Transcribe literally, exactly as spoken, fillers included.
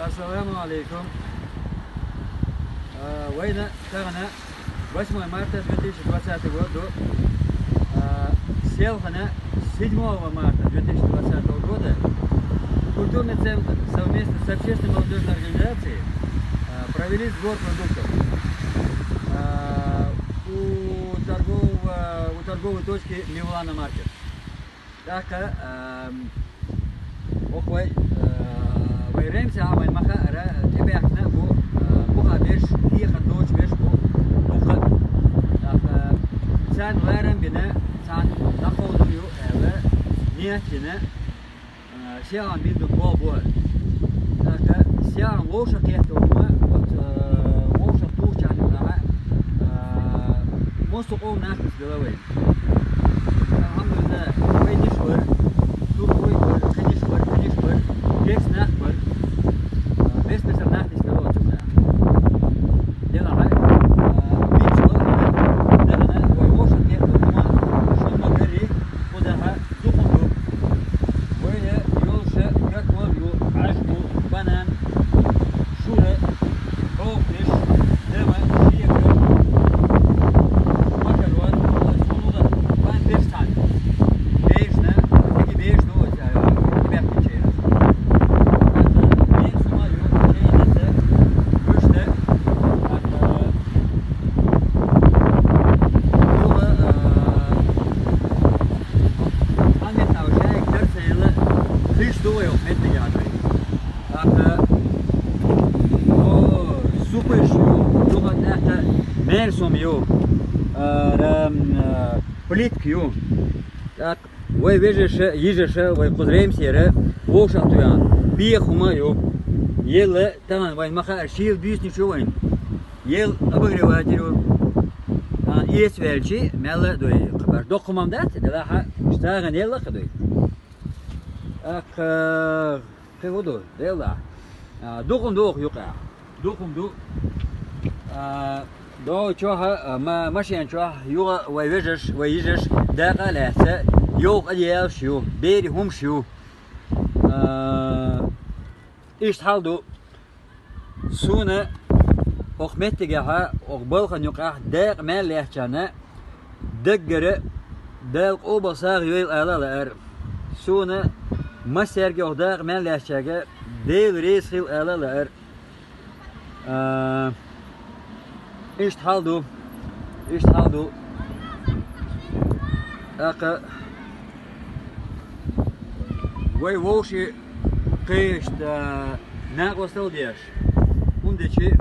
Ассаламу алейкум. А, вайна тагана восьмое марта две тысячи двадцатый год ду. А, селхана седьмого марта две тысячи двадцатого года культурный центр совместно с общественной молодежной организацией, а, провели сбор продуктов, а, у торгового, у торговой точки Милана Маркет. ТӀаккха, ам, охвай, а, вай ремса вайн маха ара тӀебаьхкина бу, а, буха берш, хьеха доч берш бу, бу ха. ТӀаккха царна ларам бина, царна дӀаховду ю, аьлла, ният дина, а, сиам бинду бо бу. ТӀаккха сиам вовша кхетта хӀума, вот, а, вовша тухчарна, а, мосту къов нахтас бела вай. Алхьамдулиллахь, вай диш вар, тур вай вар, кхиниш вар, кхиниш вар, гес нах вар, бес-бесар нах диш бело чуна. Дела хай, бич вар, дела на, вай воша кехта хӀума, шума гари, кхузаха духун ду. Вай йолша, как вар ю, аш бу, банан, шура, ховтиш, дема, шига, макарон, сунуга, пан беш тан. Бешна, теги беш до, а, ребят, не через. Это беш сумаю, через это, выште, это, было, а, а метна уже, как цела, ты что, вот, метна я, ТӀаккха, о, супыш ю, юха тӀаккха мел сом ю, а, ра-, м, а, плитка ю. ТӀаккха вай вежаша, йижаша, вай кхуза ремсера, вовшах туян, беха хӀума ю. Ела, тахан вайн маха шийла буьйсанаш ю вайн. Ел обогреватель ю. А, эца ваьлчи, мелла а дуй. Хабар доккха хӀума дац, делахьа, штаган елла а дуй. ТӀаккха, кхы хӀу ду, делла. А, духун духу юкъа. Духун ду. А, до чоха, а, ма-, машен чоха, юха вай вежаш, вай йижаш, дакъа а лаьца, йовха а ялш ю, бери хӀумаш ю. А, иштта хьал ду. Суна оху меттигехьа, оху балхан юкъахь дакъа мел лаьцчарна, даггара Дала къобал сагӀа йойла ала а лаьара. Суна массаьрга оху дакъа мел лаьцчаьрга Дела реза хила ала а лаьара. А, иштта хьал ду. Иштта хьал ду. ТӀаккха вай вовши кхечта накъостал деш. ХӀунда аьлча